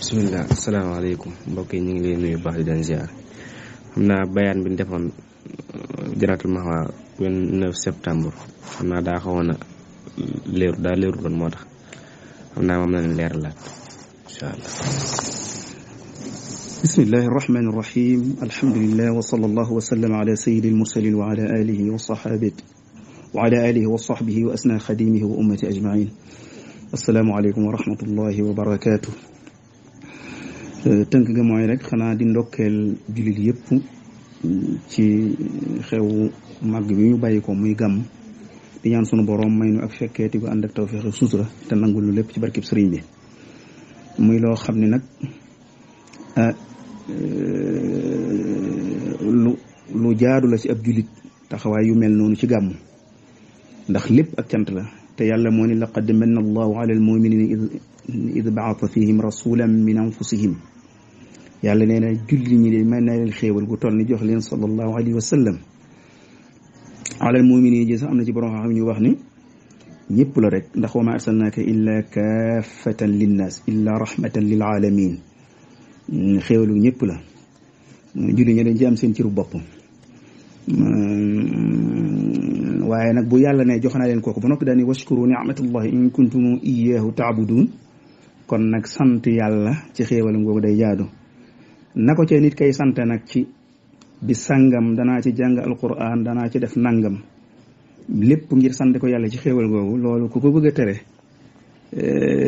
bismillah asalaamaaleykum mbokk yi ñu ngi leen nuyu baax di leen ziar xam naa bayaan bi ñu defoon Jannatul Mahwa 29 septembre xam naa daa xawoon a leeru doon moo tax xam naa moom la leen leer laat incha allah. bismillahi irrahmani irrahim alhamdulillah wa sallallahu wa sallam ala sayyidi almursalin wa ala alihi wa sahabati wa ala alihi wa sahbihi wa asna xadimihi wa ummati ajmain assalaamu aleykum wa rahmatullahi wa barakatuh. tënk ga mooy rek xanaa di ndokkeel jullit yëpp ci xew màgg bi ñu bàyyi ko muy gàmm di ñaan sunu borom may nu ak fekkeeti gu ànd ak tawfeex ak sutura te nangul lu lépp ci barkib sëriñ bi muy loo xam ne nag lu jaadu la ci ab jullit taxawaay yu mel noonu ci gàmm ndax lépp ak cant la te yàlla moo ni laqad manna allahu ala almuminina id baata fihim rasulan min anfusihim yàlla nee na julli ñi de may na leen xéewal gu toll ni jox leen sallallahu alayhi wa sallam alal mu'minin ji sax am na ci borom xam ñu wax ni ñëpp la rek ndax wa ma arsalnaaka illa kaafatan linnaas illa rahmatan lil alamin xéewalu ñëpp la julli ñi dañ ci am seen ciru bopp waaye nag bu yàlla ne jox naa leen kooku ba noppi daal ni washkuru ni'matallahi in kuntum iyyahu ta'budun kon nag sant yàlla ci xéewal ngoogu day jaadu na ko ca nit kay sant nag ci bi sangam danaa ci jàng alquran danaa ci def nangam lépp ngir sant ko yàlla ci xéewal googu loolu ku ko bëgg a tere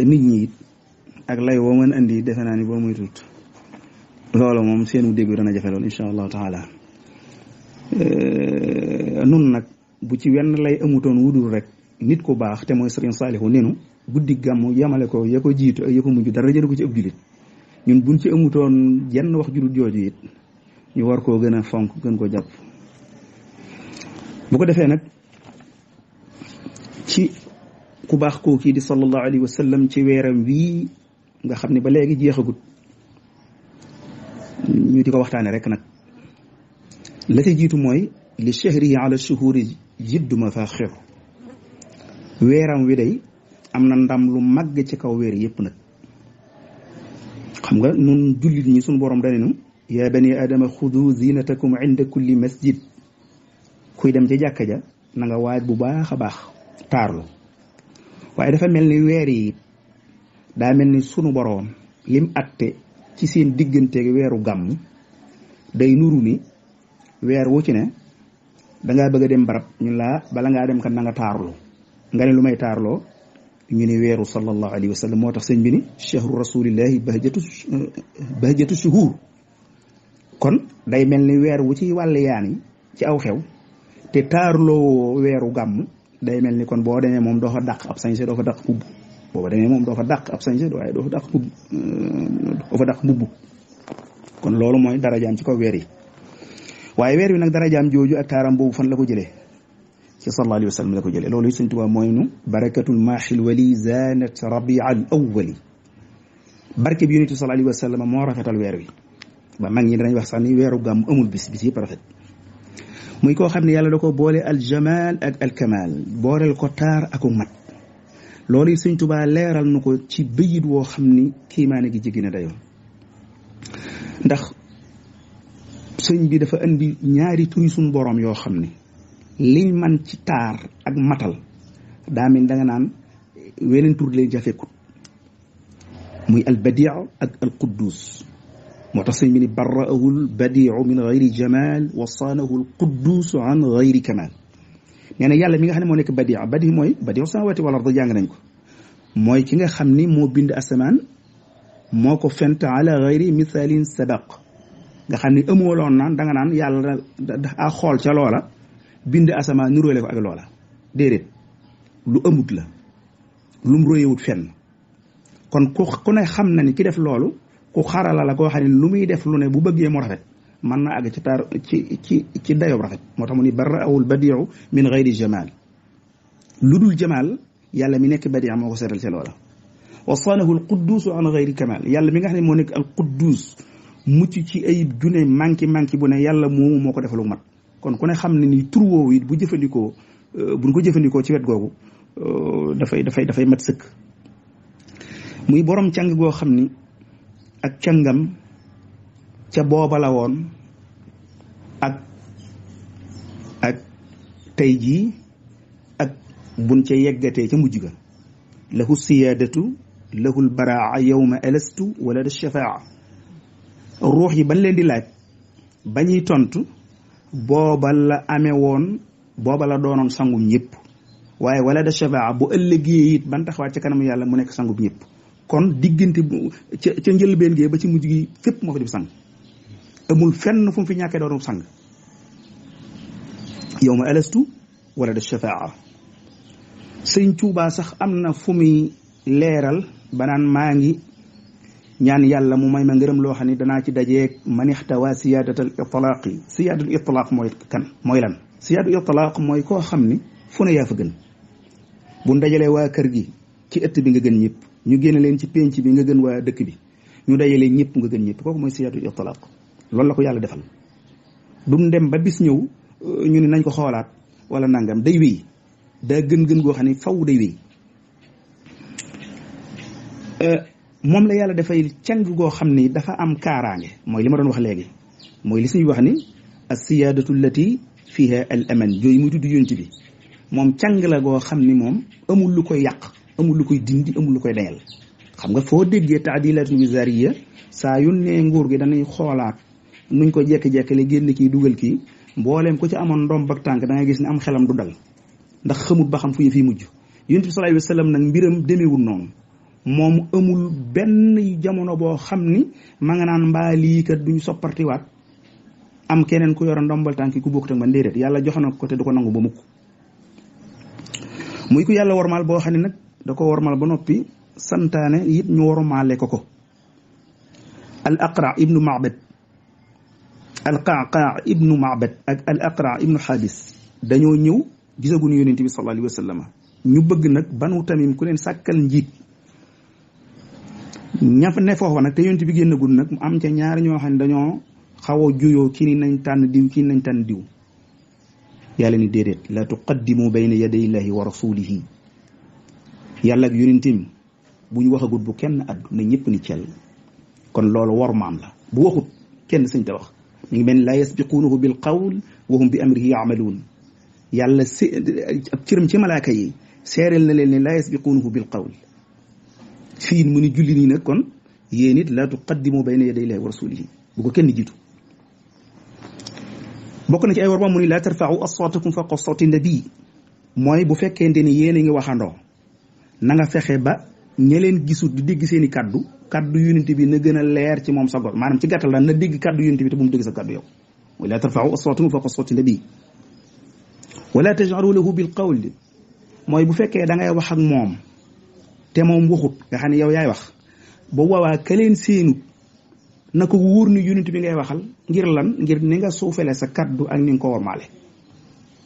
nit ñi it ak lay woo mën andi defe naa ni boo muy tuut loolu moom seenu dégg dana jafe loolu insha allahu taala nun nag bu ci wenn lay amutoon wudul rek nit ku baax te mooy Sëriñ Saalihu nenu guddi gàmmu yamale ko ya ko jiitu ak ya ko mujj dara jëlu ko ci ëpp jullit ñun buñ ci amutoon jenn wax julut jooju it ñu war koo gën a fonk gën ko jàpp bu ko defee nag ci ku baax koo kii di sallallahu alayhi wa sallam ci weeram wii nga xam ne ba léegi jeexagut ñu di ko waxtaane rek nag la ca jiitu mooy li shahrihi ala shuhuri jiddu mafaaxir weeram wi day am na ndam lu màgg ci kaw weer yépp nag xam nga nun jullit ñi suñu borom dane nu yaa bani aadama xudu zinatakum inda kulli masjid kuy dem ca jàkka ja na nga waaj bu baax a baax taarlu waaye dafa mel ni weer yi daa mel ni sunu borom lim atte ci seen digganteeg weeru gàmm day nuru ni weer wu ci ne dangaa bëgg a dem barab ñu laa bala ngaa dem kat na nga taarlu nga ne lu may taarloo ñu ne weeru sallallahu alayhi wa sallam moo tax sëñ bi ni chahru rasulillahi bahjatu shuhur kon day mel ni weer wu ci wàll yaani ci aw xew te taarloo weeru gàmm day mel ni kon boo demee moom doo fa dàq ab sañse doo fa dàq mbubb booba demee moom doo fa dàq ab sañse waaye doo fa dàq mbubb doo fa dàq mbubb kon loolu mooy darajaam ci kaw weer yi waaye weer wi nag darajaam jooju ak taaram boobu fan la ko jëlee ci sallallahu alayhi wa sallam la ko jëlee loolu Sëñ Tuubaa mooy nu barakatul maaxil wali zanat rabia al awwali barke bi yonent bi sallallahu alayhi wa sallam moo rafetal weer wi ba mag ñi danañ wax sax ni weeru gàmm amul bis yëpp rafet muy koo xam ne yàlla da ko boole al jamal ak al kamal booleel ko taar ak mat loolu Sëñ Tuubaa leeral nu ko ci bëyit woo xam ni kiimaane gi jéggi na dayoo ndax sëñ bi dafa indi ñaari turi suñu borom yoo xam ne liñ man ci taar ak matal daa mel da nga naan weneen tur leen jafeekut muy al badi' ak al quddus moo tax sëñ bi ni barra'ahu al badi'u min ghayri jamal wa saanahu al quddus an ghayri kamal nee na yàlla mi nga xam ne moo nekk badi' mooy badi'u samawati wal ard jàng nañ ko mooy ki nga xam ni moo bind asamaan moo ko fent ala ghayri mithalin sabaq nga xam ni amooloon naan da nga naan yàlla da xool ca loola bind asamaan nuróole ko ak loola déedéet lu amut la lum royewut fenn kon ku ne xam na ni ki def loolu ku xarala la koo xam ne lu muy def lu ne bu bëggee mu rafet mën na àgg ci taar ci dayob rafet moo tax mu ni barra'ul badi'u min ghayri jamal lu dul jamal yàlla mi nekk badi' moo ko seetal ci loola wa saanahu al quddus an ghayri kamal yàlla mi nga xam ne moo nekk al quddus mucc ci ayib june manki bu ne yàlla moomu moo ko defalu mat kon ku ne xam ne ni tur woowu it bu jëfandikoo buñ ko jëfandikoo ci wet googu dafay mat sëkk. muy borom càng goo xam ni ak càngam ca booba la woon ak tey jii ak buñ ca yeggatee ca mujj ga. lahu siyaadatu lahul baraa yawma alastu wala da shafaa. ruux yi bañ leen di laaj ba ñuy tontu booba la amee woon booba la doonoon sangum ñëpp waaye wala da shafaa bu ëllëgee it ban taxawaat ca kanam yàlla mu nekk sangum ñëpp. kon diggante ca njëlbeen gee ba ci mujj gi fépp moo fi def sang amul fenn fu mu fi ñàkkee doonum sang. yawma alastu wala da shafaa. sëñ Tuubaa sax am na fu muy leeral ba naan maa ngi ñaan yàlla mu may ma ngërëm loo xam ne danaa ci dajeeg man ixtawa siyaadatal itlaaq yi. siyaadatul itlaaq mooy kan mooy lan. siyaadatul itlaaq mooy koo xam ni fu ne yaa fa gën. bu dajalee waa kër gi ci ëtt bi nga gën ñëpp ñu génne leen ci pénc bi nga gën waa dëkk bi ñu dajalee ñëpp nga gën ñëpp kooku mooy siyaadatul itlaaq. loolu la ko yàlla defal. du dem ba bis ñëw ñu ne nañ ko xoolaat wala nangam day wéy. daa gën goo xam ne faw day wéy. moom la yàlla dafay càng goo xam ni dafa am kaaraange mooy li ma doon wax léegi mooy li suñuy wax ni as-siyaadatu allati fiha al aman jooyu muy tudd yonent bi moom càng la goo xam ni moom amul lu koy yàq amul lu koy dindi amul lu koy dañal. xam nga foo déggee taadilatul wizaariya saa yu ne nguur gi dañuy xoolaat nuñ ko jekki-jekkale génn kii dugal kii mbooleem ko ci amoon ndomb ak tànk da ngay gis ne am xelam du dal ndax xamut ba xam fu yëf yi mujj. yonent bi sallallahu alayhi wa sallam nag mbiram demeewul noonu moom amul benn jamono boo xam ni ma nga naan mbaa lii kat duñ soppartiwaat am keneen ku yor ndombal tànk ku bokkut ak man déedéet yàlla jox na ko te du ko nangu ba mukk. muy ku yàlla wormaal boo xam ne nag da ko wormaal ba noppi santaane it ñu wormaale ko. al aqra ibnu ma'bad al qaqaa ibnu ma'bad ak al aqra ibnu xaabis dañoo ñëw gisaguñu yonent bi sallallahu alayhi wa sallam ñu bëgg nag banu tamim ku leen sàkkal njiit. ña fa ne foofa nag te yonent bi génnagul nag mu am ca ñaari ñoo xam ne dañoo xaw a juyoo kii ni nañ tànn diw kii nañ tànn diw. yàlla ni déedéet la tuqaddimu bayna yaday illahi wa rasulihi. yàlla ak yonentam bu ñu waxagut bu kenn addu na ñëpp ni cell. kon loolu wormaam la bu waxut kenn sañ te wax. mi ngi mel ni laa yasbiquunahu bil qawl wa hum bi amrihi yaamaluun. yàlla ab cëram ci malaaka yi seereel na leen ne laa yasbiquunahu bil qawl. fii mu ni julli nii nag kon yéen it laa tuqaddimu bayna yaday illahi wa rasulihi bu ko kenn jiitu. bokk na ci ay war ma mu ni laa tarfa'u aswaatakum fawqa sawti nabi mooy bu fekkente ni yéen a ngi waxandoo na nga fexe ba ña leen gisut di dégg seen i kaddu yonent bi na gën a leer ci moom sa gor maanaam ci gàttal daal na dégg kaddu yonent bi te bu mu dégg sa kaddu yow. mooy laa tarfa'u aswaatakum fawqa sawti nabi wala taj'alu lahu bil qawli mooy bu fekkee da ngay wax ak moom te moom waxut nga xam ne yow yaay wax ba waawaa ka leen seenut na ko wóor ni yonent bi ngay waxal ngir lan ngir ni nga suufele sa kaddu ak ni nga ko wormaale.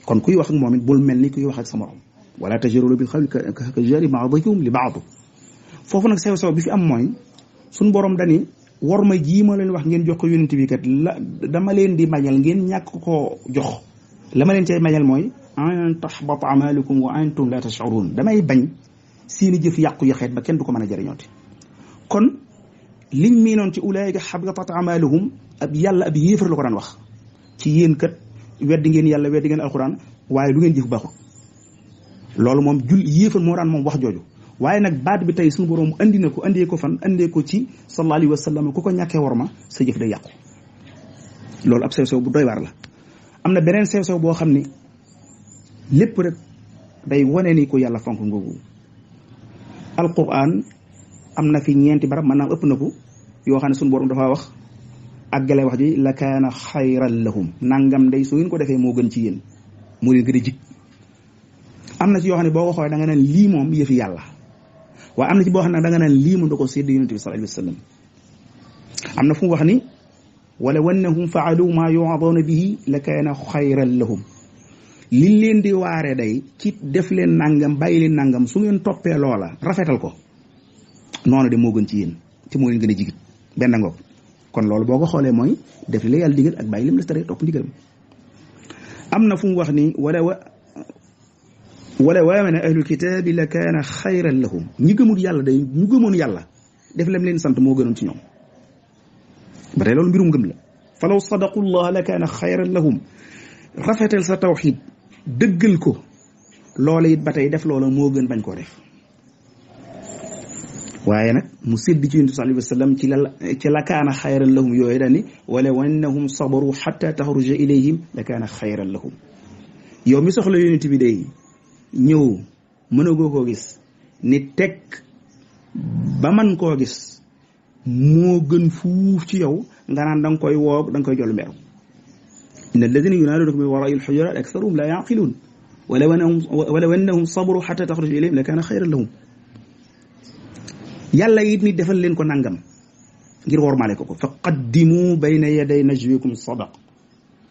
kon kuy wax ak moom it bul mel ni kuy wax ak sa morom wala tajharu bil qawli ka jahri ba'dikum li ba'd. foofu nag sew bi fi am mooy suñ borom dani war ma jii ma leen wax ngeen jox ko yonent bi kat la dama leen di mañal ngeen ñàkk koo jox la ma leen cay mañal mooy an tahbata amalukum wa antum la tash'urun. damay bañ seeni jëf yàqu yaxeet ba kenn du ko mën a jëriñooti. kon liñ miinoon ci ulaayika habitat amaluhum ab yàlla ab yéefar la ko daan wax ci yéen kat weddi ngeen yàlla weddi ngeen alxuraan waaye lu ngeen jëf baaxul. loolu moom yéefar moo daan moom wax jooju. waaye nag baat bi tey suñu borom andi na ko andee ko fan andee ko ci sallallahu alayhi wa sallam ku ko ñàkkee war ma sa jëf day yàqu. loolu ab sew-sew bu doy waar la. am na beneen sew-sew boo xam ni lépp rek day wane ni ko yàlla fonk ngoogu. alquran am na fi ñeenti barab maanaam ëpp na ko yoo xam ne suñu borom dafa wax àggale wax ji la kaana xayran lahum nangam day su ngeen ko defee moo gën ci yéen moo leen gën a jig. am na ci yoo xam ne boo ko xoolee da nga naan lii moom yëfi yàlla waaye am na ci boo xam ne da nga naan lii moom da ko sédd yonent bi sallallahu alayhi wa sallam. am na fu mu wax ni wala wannahum faalu maa yu'aduuna bihi la kaana xayran lahum liñ leen di waare day ci def leen nangam bàyyi leen nangam su ngeen toppee loola rafetal ko noonu de moo gën ci yéen te moo leen gën a jigit benn ngoog. kon loolu boo ko xoolee mooy def li la yàlla digal ak bàyyi lim la tere topp ndigalam. am na fu mu wax ni wala waamana ahlul kitaabi la kaana xayran lahum ñi gëmul yàlla day ñu gëmoon yàlla def lam leen sant moo gënoon ci ñoom ba tey loolu mbirum gëm la falaw sadaqu llah la kaana xayran lahum rafetal sa tawxid dëggal ko loola it ba tey def loola moo gën bañ koo def waaye nag mu sédd ci yonent bi sallallahu alayhi wa sallam ci la kaana xayran lahum yooyu daal ni wala wannahum sabaru xatta taxruja ilayhim la kaana xayran lahum yow mi soxla yonent bi day ñëw mënagoo koo gis ni teg ba man koo gis moo gën fuuf ci yow nga naan da nga koy woog da nga koy jollu mbeeru inna alladina yunaaduunaka min waraai alxujuraat aksaruhum la yaqiluun wala wannahum sabaru xatta taxruja ilayhim la kaana xayran lahum yàlla it ni defal leen ko nangam ngir wormaale ko fa qaddimu bayna yaday najwikum sadaq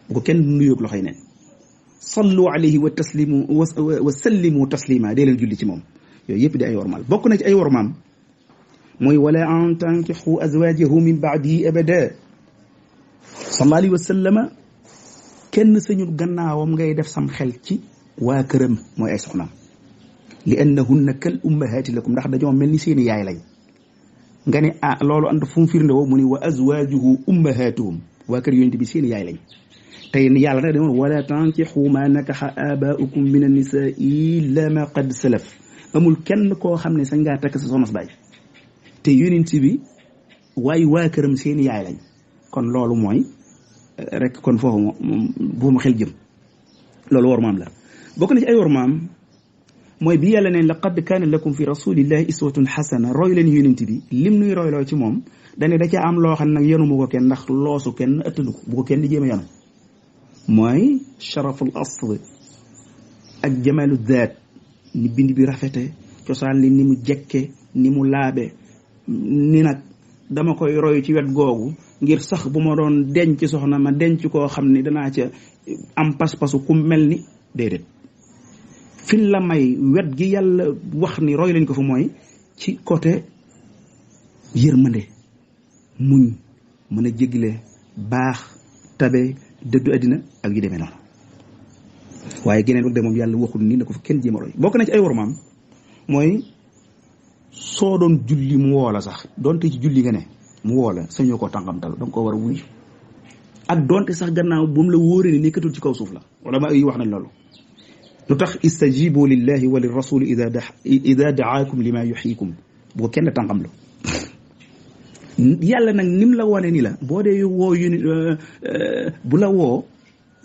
bu ko kenn nuyoog loxoy neen sallu alayhi wa taslimu wa sallimu taslima dee leen julli ci moom yooyu yëpp di ay wormaal bokk na ci ay wormaam mooy wala an tankixu azwajahu min baadihi abada sallallahu alayhi wa sallama kenn sañul gannaawam ngay def sam xel ci waa këram mooy ay soxnaam li annahunna kal ummahaati lakum ndax dañoo mel ni seeni yaay lañ nga ne ah loolu ànd fu mu firnde woo mu ni wa azwajuhu ummahatuhum waa kër yonent bi seeni yaay lañ tey yàlla nag demoon wala tankixu ma nakaxa abaukum min annisaai illa ma qad salaf amul kenn koo xam ne sañ ngaa takk sa soxna baay te yonent bi waaye waa këram seeni yaay lañ kon loolu mooy rek kon foofu bu mu xel jëm loolu war maam la bokk na ci ay war maam mooy bi yàlla ne laqad kaana lakum fi rasulillahi iswatun xasana roy leen yonent bi lim nuy royloo ci moom dane da ca am loo xam nag yenu mu ko kenn ndax loosu kenn ëttanu ko bu ko kenn di jéem a yenu mooy sharaful asl ak jamalu zaat ni bind bi rafete cosaan li ni mu jekke ni mu laabe ni nag dama koy roy ci wet googu ngir sax bu ma doon denc soxna ma denc koo xam ni danaa ca am pas-pasu ku mel ni déedéet fin la may wet gi yàlla wax ni roy lañ ko fa mooy ci côté yërmande muñ mën a jégle baax tabe dëddu àddina ak yu demee noonu waaye geneen wag de moom yàlla waxul ni na ko fa kenn jéem a roy bokk na ci ay wormaam mooy soo doon julli mu woo la sax donte ci julli nga ne mu woo la sañoo koo tànqamtal danga ko war a wuy ak donte sax gannaaw bu mu la wóoree ne nekkatul ci kaw suuf la wala ma yi wax nañ loolu lu tax istajibu lillahi wa lirrasuli ida daakum lima yuxyikum bu ko kenn tànqam lu yàlla nag nim la wone ni la boo dee woo bu la woo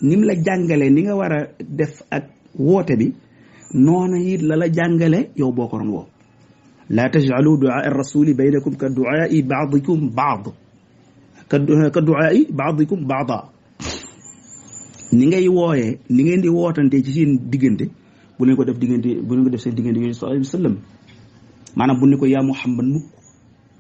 nim la jàngale ni nga war a def ak woote bi noona it la jàngale yow boo ko doon woo laa tajcalu duaa rasuli baynakum ka duaai baadikum baad ka duaai baadikum baada ni ngay wooyee ni ngeen di wootante ci seen diggante bu leen ko def seen diggante yonent sallallahu alayhi wa sallam maanaam bu ne ko yaa Muhammad mukk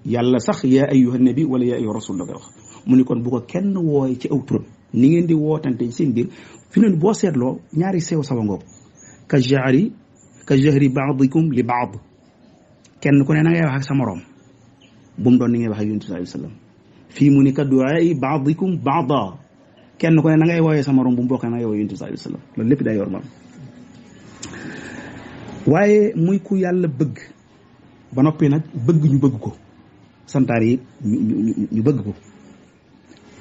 yàlla sax yaa ayyuha nabi wala yaa ayyuha rasul la koy wax mu ni kon bu ko kenn wooye ci aw turam ni ngeen di wootante ci seen biir fi ne boo seetloo ñaari sew sawa ngoog ka jahri baadikum li baad kenn ku ne na ngay wax ak sa moroom bu mu doon ni ngay wax ak yonent sallallahu alayhi wa sallam fii mu ni ka duaai baadikum baada kenn ku ne na ngay wooyee sa morom bu mu bokkee na ngay wooyee yonent sallallahu alayhi wa sallam loolu lépp day yor maam waaye muy ku yàlla bëgg ba noppi nag bëgg ñu bëgg ko santaar yi ñu bëgg ko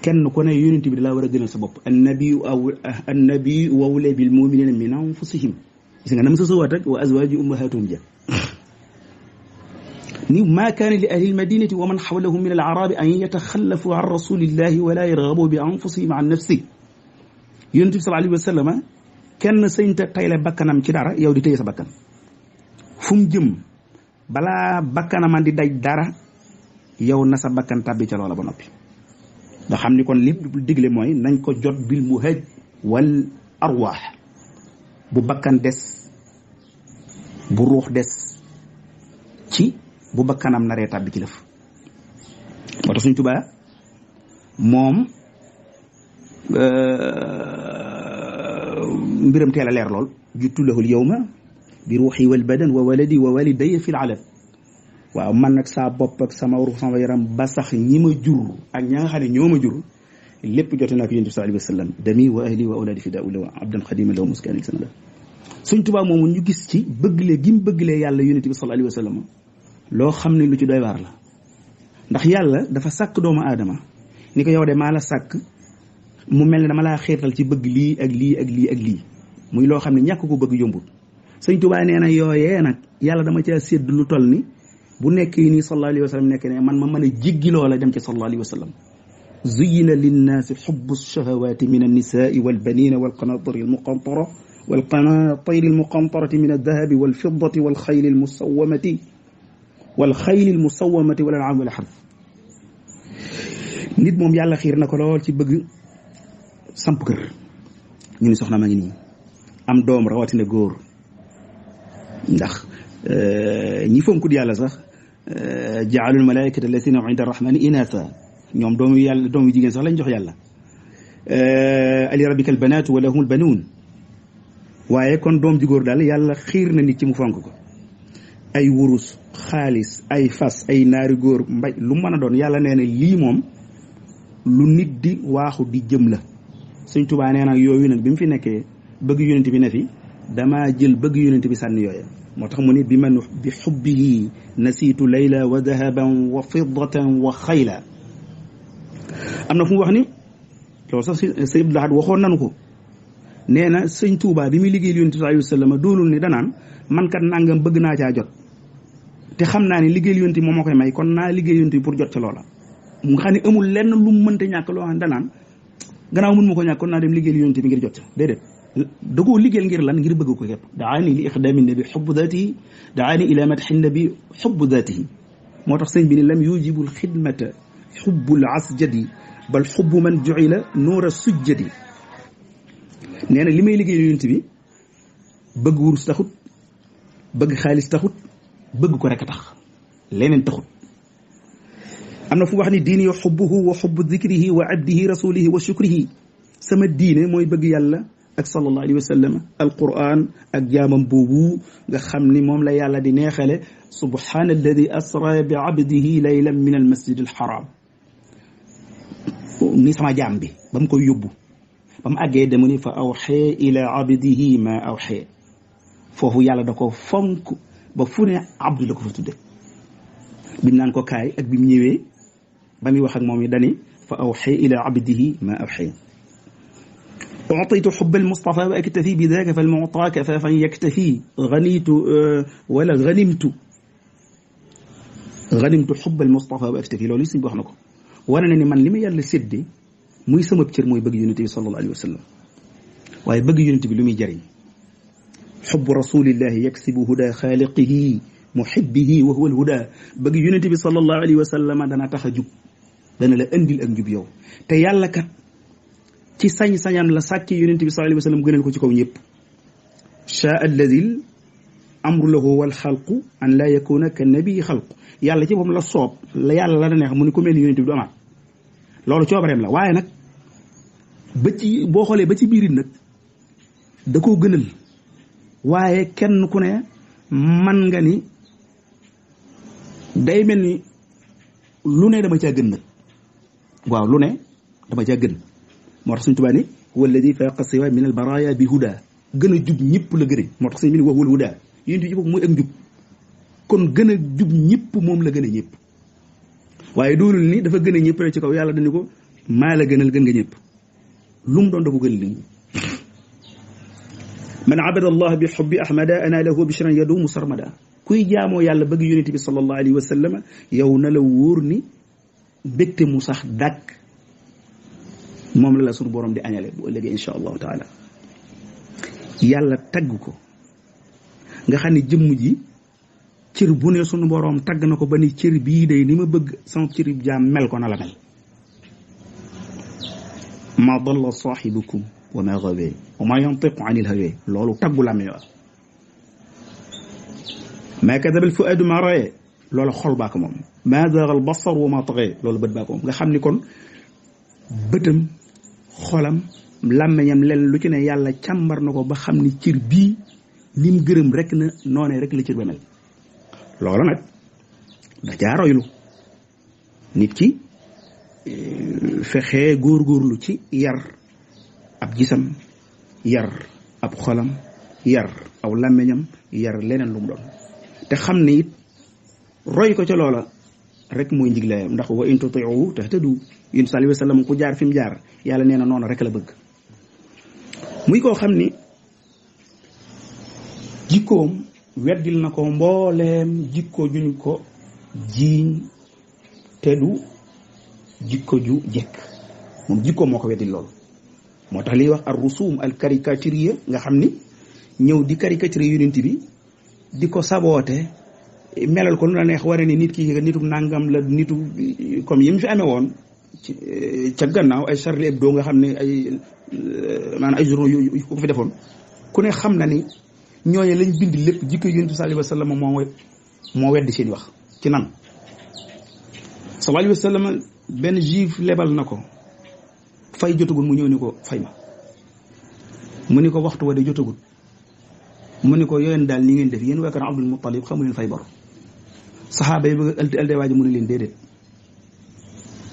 kenn ku ne yonent bi da laa war a gënal sa bopp annabiyu awlaa bil mu'minina min anfusihim gis nga nam sa sawaat ak wa azwaaju ummahatuhum ja ni ma kaana li ahli almadinati wa man xawlahum min al-a'raabi an yataxallafu an rasulillahi wa la yarghabu bi anfusihim an nafsi yonent bi sallallahu alayhi wa sallam kenn sëñta tayle bakkanam ci dara yow di téye sa bakkan fu mu jëm balaa bakkanaman di daj dara yow na sa bakkan tàbbi ca loola ba noppi nga xam ni kon li digle mooy nañ ko jot bil muhaj wal arwaax bu bakkan des bu ruux des ci bu bakkanam naree tàbbi ci lëf moo tax Sëñ Tuubaa moom mbiram teel a leer lool juttu lahul yawma bi ruuxi wal badan wa waladi wa walidayya fil alam waaw man nag saa bopp ak sama ruux sama yaram ba sax ñi ma jur ak ña nga xam ne ñoo ma jur lépp jote naa ko yonent bi sallallahu alayhi wa sallam dami wa ahli wa awlaadi fidaa'u lahu abdan xadiman lahu muskaani sanada Sëñ Tuubaa moomu ñu gis ci bëgglee gi mu bëgglee yàlla yonent bi sallallahu alayhi wa sallam loo xam ne lu ci doy waar la ndax yàlla dafa sàkk doomu aadama ni ko yow de maa la sàkk mu mel ne dama laa xiirtal ci bëgg lii ak lii ak lii ak lii muy loo xam ne ñàkk ko bëgg yombut Sëñ Tuubaa nee na yooyee nag yàlla dama caa sédd lu toll ni bu nekkee nii sallallahu alayhi wa sallam nekk ne man ma mën a jéggi loola dem ci sallallahu alayhi wa sallam zuyyina linnaasi xubbu shahawaati min annisaai walbanina walqanaatiri almuqantara walqanaatiri almuqantarati min aldahabi walfiddati walxayli almusawamati wal an'aami wal harth nit moom yàlla xiir na ko lool ci bëgg samp kër ñu ni soxna ma ngi nii am doom rawatina góor ndax ñi fonkut yàlla sax ja'alul malaa'ikata allaziina inda arrahmaani inaasa ñoom doomu yàlla doomu jigéen sax lañ jox yàlla ali rabbikal banaatu wa lahumul banuun waaye kon doom ji góor daal yàlla xiir na nit ci mu fonk ko ay wurus xaalis ay fas ay naari góor mbay lu mën a doon yàlla nee na lii moom lu nit di waaxu di jëm la Sëñ Tuubaa nee na yooyu nag bi mu fi nekkee bëgg yonent bi ne fi damaa jël bëgg yonent bi sànni yooya moo tax mu ne bi man bi xubbihi nasiitu layla wa dahaban wa fiddatan wa xayla am na fu mu wax ni loolu sax sëñ Abdul Ahad waxoon nanu ko nee na Sëñ Tuubaa bi muy liggéey yonent bi sallallahu alayhi wa sallam doonul ni danaan man kat nangam bëgg naa caa jot te xam naa ne liggéey yonent bi moom moo koy may kon naa liggéey yonent bi pour jot ca loola mu nga xam ne amul lenn lu mu mënta ñàkk loo xam ne danaan gannaaw mun ma ko ñàkk kon naa dem liggéey yonent bi ngir jot ca déedéet da koo liggéeyal ngir lan ngir bëgg ko képp daani li ixdaami nabi xubbu daatihi daani ila madxi nabi xubbu daatihi moo tax sëñ bi ni lam yujibul xidmata xubbul asjadi bal xubbu man juila nuura sujjadi nee na li may liggéey yonent bi bëgg wurus taxut bëgg xaalis taxut bëgg ko rek a tax leneen taxut am na fu wax ni diini yo xubbuhu wa xubbu dikrihi wa abdihi rasulihi wa shukrihi sama diine mooy bëgg yàlla ak sallallahu alayhi wa sallam alquran ak jaamam boobu nga xam ni moom la yàlla di neexale subhaana alladi asra bi abdihi laylan min al masjid al haram ni sama jaam bi ba mu koy yóbbu ba mu àggee demu ni fa awxee ila abdihi ma awxee foofu yàlla da ko fonk ba fu ne abdu la ko fa tudde bim naan ko kaay ak bim ñëwee ba muy wax ak moom yi dani fa awxee ila abdihi ma awxee أعطيت حب المصطفى وأكتفي بذاك فالمعطى كفافا يكتفي غنيت ولا غنمت حب المصطفى وأكتفي loolu si wax na ko wane na ni man li ma yàlla séddee muy sama cër mooy bëgg yonent bi sallallahu alayhi wa sallam waaye bëgg yonent bi lu muy jariñ xubbu rasulillahi yaksibu huda xaaliqihi muhibbihi wa huwa alhuda bëgg yonent bi sallallahu alayhi wa sallam dana tax a jub dana la andil ak njub yow te yàlla kat ci sañ-sañam la sàkki yonent bi sallallahu alayhi wa sallam gënal ko ci kaw ñëpp shaa alladil amru lahu wal xalqu an laa yakuna ka nabii xalqu yàlla ci moom la soob la yàlla la neex mu ni ku mel ni yonent bi du amaat loolu coobareem la waaye nag ba ci boo xoolee ba ci biir nag da koo gënal waaye kenn ku ne man nga ni day mel ni lu ne dama caa gën nag waaw lu ne dama caa gën moo tax suñ tubaa ni walladi faqa siwa min al baraya bi huda gën a jub ñëpp la gëne moo tax suñ bi ni wax wal huda yonent bi ci bopp mooy ak njub kon gën a jub ñëpp moom la gën a ñëpp waaye doonul ni dafa gën a ñëpp rek ci kaw yàlla dañu ko maa la gënal gën nga ñëpp lu mu doon da ko gën li man abada allah bi xubbi ahmada ana lahu bishran yadumu sarmada kuy jaamoo yàlla bëgg yonent bi sallallahu alayhi wa sallam yow na la wóor ni mbégte mu sax dàkk moom la sunu borom di añale bu ëllëgee incha allahu taala yàlla tagg ko nga xam ne jëmm ji cër bu ne sunu borom tagg na ko ba ni cër bii day ni ma bëgg sama cër jaam mel ko na la mel ma dalla saaxibukum wa ma gawe wa ma yantiqu anil hawa loolu taggu la mewa ma kadaba al fuadu ma raye loolu xol baa ko moom ma zaga al basar wa ma taxe loolu bët baa ko moom nga xam ni kon bëtam xolam làmmeñam len lu ci ne yàlla càmbar na ko ba xam ni cër bii lim gërëm rek na noonee rek la cër ba mel loolu nag da caa roylu nit ki fexe góorgóorlu ci yar ab gisam, yar ab xolam, yar aw làmmiñam, yar leneen lu mu doon te xam ne it roy ko ca loola rek mooy njiglaayam ndax wa in tuti'u tahtadu. yéen sallallahu alayhi wa sallam ku jaar fi mu jaar yàlla nee na noonu rek la bëgg. muy koo xam ni jikkoom weddil na ko mbooleem jikko juñ ko jiiñ te du jikko ju jekk moom jikkoom moo ko weddil lool. moo tax liy wax ar rusum al caricature nga xam ni ñëw di caricature yonent bi di ko saboote melal ko lu la neex waree ni nit ki nitu nangam la nitu comme yi mu fi amee woon ca gannaaw ay Charlie Hebdo nga xam ne ay maanaam ay journaux yu ko fi defoon ku ne xam na ni ñooñu lañ bind lépp jikko yonent bi sallallahu alayhi wa sallam moo weddi seen wax ci nan. sallallahu alayhi wa sallam benn juif lebal na ko fay jotagul mu ñëw ni ko fay ma mu ni ko waxtu wa de jotagul mu ni ko yooyeen daal ni ngeen def yéen waa kër Abdul Muttalib xamu leen fay bor. saxaaba yi bëgg elde waaji mu ne leen déedéet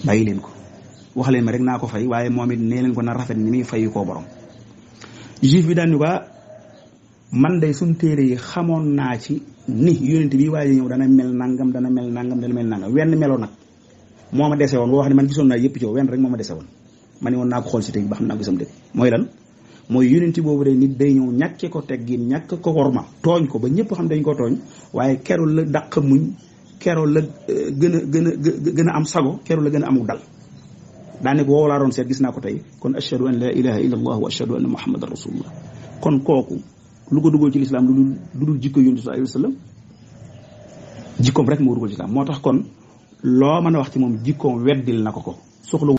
bàyyi leen ko wax leen ma rek naa ko fay waaye moom it nee leen ko na rafet ni muy fayu koo borom. juif bi daan ni ko man day suñ téere yi xamoon naa ci ni yonent bi waaye ñëw dana mel nangam dana mel nangam dana mel nangam wenn meloo nag moo ma dese woon boo wax ne man gisoon naa yëpp ci wenn rek moo ma dese woon ma ne woon naa ko xool si tey ba xam naa gisam dëgg mooy lan mooy yonent boobu day nit day ñëw ñàkke ko teggin ñàkk ko worma tooñ ko ba ñëpp xam dañ ko tooñ waaye keroog la dàq muñ keroog la gën a am sago keroog la gën a amul dal daane ko woow laa doon seet gis naa ko tey kon ashhadu an la ilaha illa allah wa ashhadu anna muhammadan rasulullah. kon kooku lu ko dugal ci lislaam lu dul jikko yonent sallallahu alayhi wa sallam jikkoom rek moo dugal ci lislaam moo tax kon loo mën a wax ci moom jikkoom weddil na ko soxla